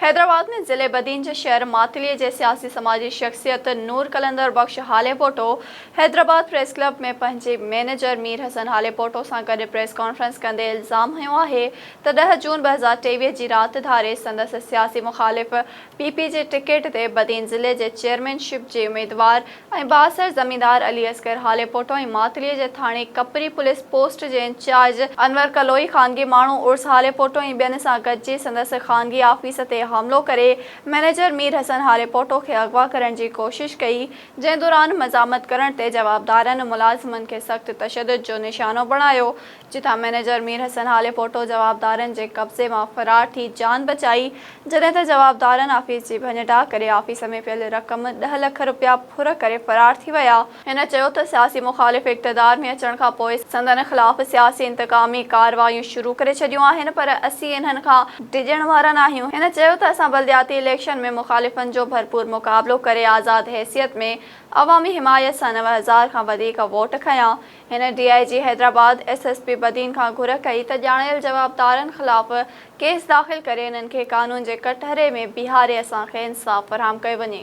حيدرآباد ۾ ضلعي بدين جي شهر ماتلي جي سياسي سماجي شخصيت نور قلندر بخش هاليپوٽو حيدرآباد پريس ڪلب ۾ پنهنجي مئنيجر مير حسن هاليپوٽو سان گڏ پريس ڪانفرنس ڪندي الزام هنيو آهي ته ڏهه جون 2023 جي رات ڌاري سندس سياسي مخالف پي پي جي ٽڪيٽ تي بدين ضلعي جي چيئرمين شپ جي اميدوار ۽ بااثر زميندار علي اصغر هاليپوٽو ۽ ماتلي جي ٿاڻي ڪپري پوليس پوسٽ جي انچارج انور ڪلوئي خانگي ماڻهو عرس هاليپوٽو ۽ ٻين سان گڏجي سندس خانگي آفيس تي حملو ڪري مئنيجر مير حسن هاليپوٽو کي اغوا ڪرڻ جي ڪوشش ڪئي جنهن دوران مزاحمت ڪرڻ تي جوابدارن ملازمن کي سخت تشدد جو نشانو بڻايو جتان مئنيجر مير حسن هاليپوٽو جوابدارن جي قبضي مان فرار ٿي جان بچائي، جڏهن ته جوابدارن آفيس جي ڀڃ ڊاهه ڪري آفيس ۾ پيل رقم ڏهه لک رپيا ڦر ڪري فرار ٿي ويا. هن چيو ته سياسي مخالف اقتدار ۾ اچڻ کان پوء سندن خلاف سياسي انتقامي ڪارروايون شروع ڪري ڇڏيون آهن پر اسين انهن کان ڊڄڻ وارا ناهيون. هن چيو ته اسان بلدياتي اليڪشن ۾ مخالفن جو ڀرپور مقابلو ڪري آزاد حيثيت ۾ عوامي حمايت سان 9000 کان وڌيڪ ووٽ کنيا. هن D I G Hyderabad, S S P Badin کان گهر ڪئي ته ڄاڻايل جوابدارن خلاف ڪيس داخل ڪري انهن کي قانون جي ڪٽهري ۾ بيهاري اسان کي انصاف فراهم ڪيو وڃي.